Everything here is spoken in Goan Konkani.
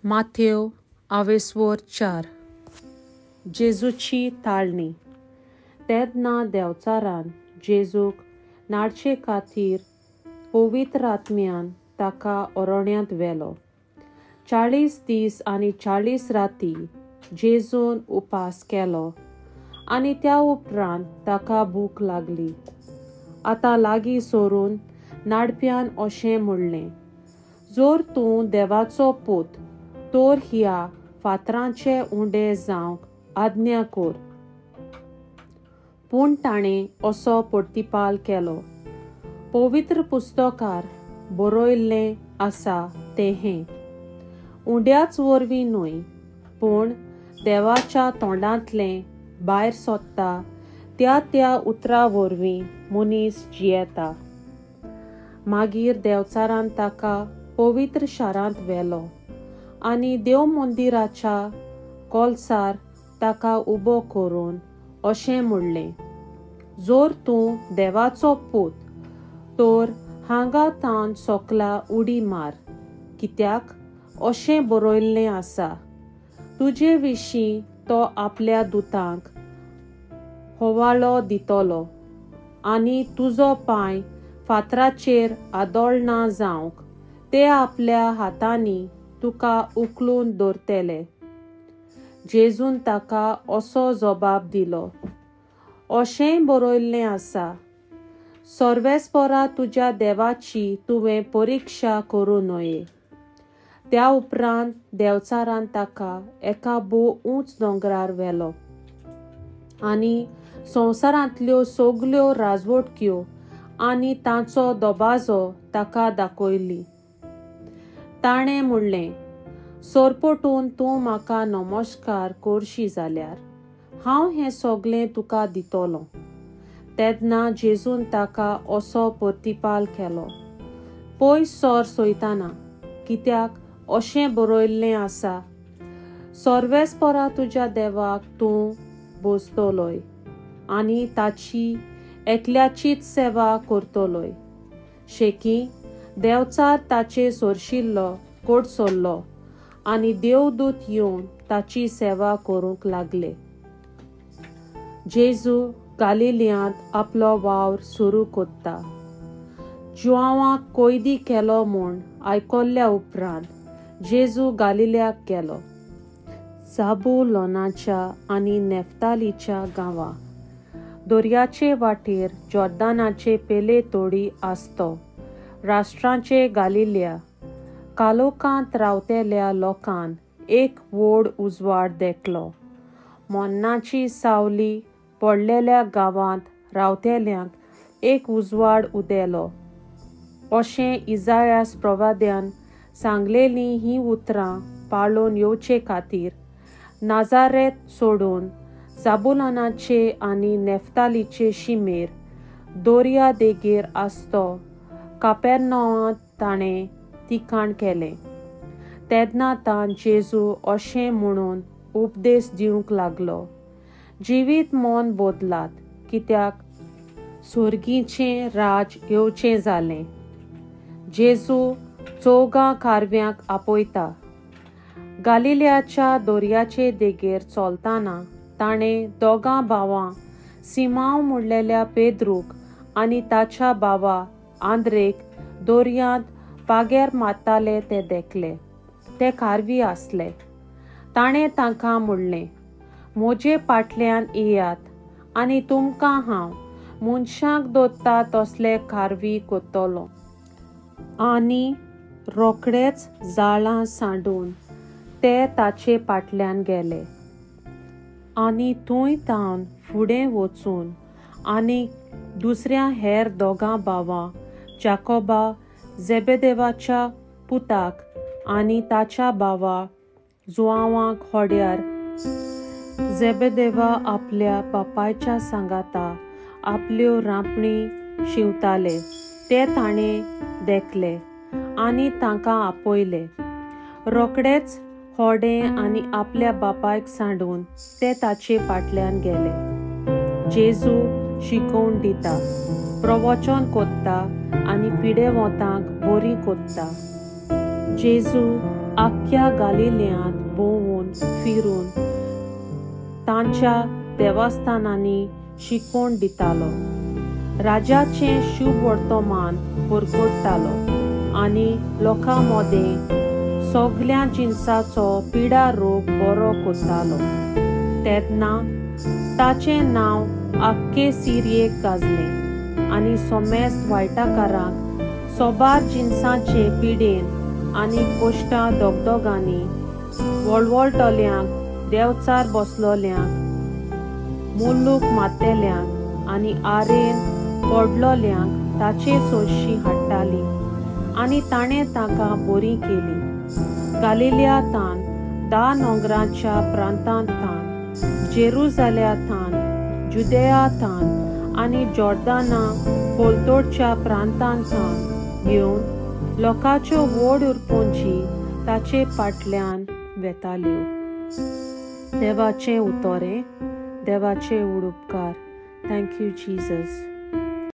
माथेव आवेस्वोर 4. जेजूची ताळणी. तेदना देवचारान जेजूक नाडचे खातीर पवित्र आत्म्यान ताका अरण्यांत व्हेलो. 40 दीस आनी 40 राती जेजून उपास केलो आनी त्या उपरांत ताका भूक लागली. आतां लागीं सरून नाडप्यान अशें म्हणलें, जर तूं देवाचो पूत तर ह्या फातरांचे उंडे जावंक आज्ञा कर. पूण ताणें असो प्रतिपाल केलो, पवित्र पुस्तकार बरयल्लें आसा तें हें, उंड्याच वरवीं न्हय पूण देवाच्या तोंडांतलें भायर सोदता त्या त्या उतरा वरवीं मनीस जियेता. मागीर देवचारान ताका पवित्र शारांत व्हेलो आनी देव मंदिराच्या कोलसार ताका उबो करून अशें म्हणलें, जर तूं देवाचो पूत तर हांगा तान सोकला उडी मार, कित्याक अशें बरयल्लें आसा, तुजे विशीं तो आपल्या दुतांक होवाळो दितलो आनी तुजो पांय फातराचेर आदोळना जावंक ते आपल्या हातांनी तुका उखलून दवरतले. जेजून ताका असो जबाब दिलो, अशेंय बरयल्लें आसा, सर्वेस्परा तुज्या देवाची तुवें परिक्षा करूं नये. त्या उपरांत देवचारान ताका एका भोव उंच दोंगरार व्हेलो आनी संवसारांतल्यो सगल्यो राजवटक्यो आनी तांचो दबाजो ताका दाखयली. ताणें म्हणलें, सरपटून तूं म्हाका नमस्कार करशी जाल्यार हांव हें सगलें तुका दितलो. तेन्ना जेजून ताका असो प्रतिपाल केलो, पयस सर सोयताना, कित्याक अशें बरयल्लें आसा, सर्वेस्परा तुज्या देवाक तूं भोजतलोय आनी ताची एकल्याचीच सेवा करतलोय. शेकी देवचार ताचे सोरशिल्लो कोडसरलो आनी देवदूत येवन ताची सेवा करूंक लागले. जेजू गालिलियांत आपलो वावर सुरू करता. जुआंवाक कोयदी केलो म्हूण आयकल्ल्या उपरांत जेजू गालिल्याक गेलो, जाबुलोनाच्या आनी नेफ्तालीच्या गांवा, दर्याचे वाटेर जॉर्दानाचे पेले तोडी आसतो राष्ट्रांचे गालिल्या. कालोकांत रावतेल्या लोकान एक व्हड उजवाड देखलो. मोन्नाची सावली पडलेल्या गांवांत रावतेल्यांक एक उजवाड उदेलो. अशें इजायास प्रवाद्यान सांगलेलीं हीं उतरां पाळून येवचे खातीर नाजारेत सोडून जाबुलोनाचे आनी नेफ्तालीचे शिमेर दर्या देगेर आसतो कापेर्नोवांत ताणें तिकाण केलें. तेन्ना तान जेजू अशें म्हणून उपदेश दिवंक लागलो, जिवीत मन बदलात, कित्याक सोर्गीचें राज येवचें जालें. जेजू चौगां कारव्यांक आपयता. गालिल्याच्या दर्याचे देगेर चलतना ताणें दोगां भावां सिमांव म्हणलेल्या पेद्रूक आनी ताच्या भावा आंद्रेक दर्यांत पागेर मारताले ते देखले. ते कारवी आसले. ताणें तांकां म्हणलें, म्हजे फाटल्यान येयात आनी तुमकां हांव मनशांक दोत्ता तसले कारवी करतलो. आनी रोखडेच जाळां सांडून ते ताचे फाटल्यान गेले. आनी थंय तावन फुडें वचून आनी दुसऱ्या हेर दोगां भावां जाकोबा जेबेदेवाच्या पुताक आनी ताच्या भावा जुआंवाक होड्यार जेबेदेवा आपल्या बापायच्या सांगाता आपल्यो रांपणी शिंवताले ते ताणें देखले आनी तांकां आपयले. रोखडेच होडें आनी आपल्या बापायक सांडून ते ताचे फाटल्यान गेले. जेजू शिकोवन दिता, प्रवचन कोत्ता आनी पिडेवोतांक बरी कोत्ता. जेजू आख्ख्या गालिल्यांत भोंवून फिरून तांच्या देवस्थानांनी शिकोवण दितालो, राजाचें शुभ वर्तमान परगटतालो आनी लोकां मदें सगल्या जिनसाचो पिडा रोग बरो करतालो. तेन्ना ताचें नांव आख्खे सिरियेक गाजलें आनी समेस्त वायटाकारांक सोबार जिनसांचे पिडेन आनी कोश्टां दोगदोगांनी वळवळटल्यांक, देवचार बसलोल्यांक, मुल्लूक मारतल्यांक आनी आरेन पडलोल्यांक ताचे सोयशी हाडटाली आनी ताणें तांकां बरीं केली. गालिलिया थावन, 10 नोंगरांच्या प्रांतांत थावन, जेरुजाल्या थावन, जुदेया थावन आनी जॉर्दाना पलतडच्या प्रांतांत थावन घेवन लोकांच्यो व्हड उरपोंची ताचे फाटल्यान वेताल्यो. देवाचें उतोरें, देवाचे उडुपकार. Thank you Jesus.